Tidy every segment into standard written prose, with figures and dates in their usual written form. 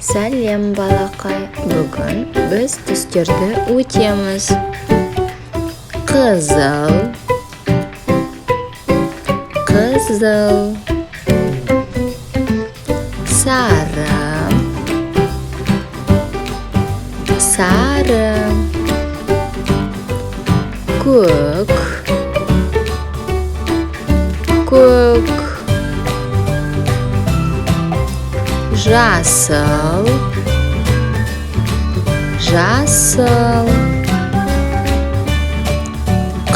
Сәлем, балақай! Бүгін біз түстерді өтеміз. Қызыл, қызыл, сары, сары, көк, көк, жасыл, жасыл,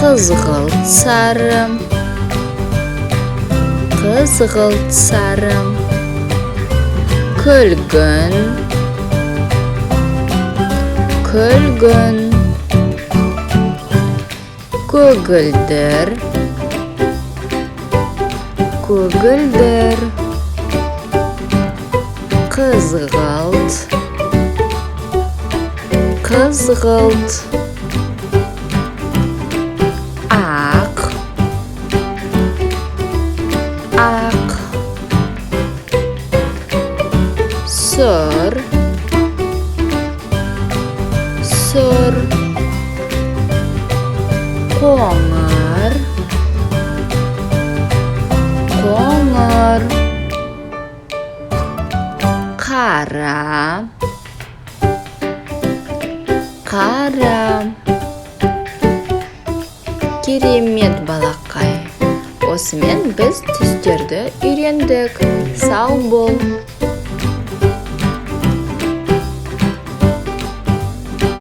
қызғылт сары, қызғылт сары, күлгін, күлгін, көгілдір, көгілдір, қызғылт, қызғылт, ақ, ақ, сұр, сұр, қоңыр, қоңыр, қара, қара. Керемет, балақай! Осымен біз түстерді үйрендік. Сау бол!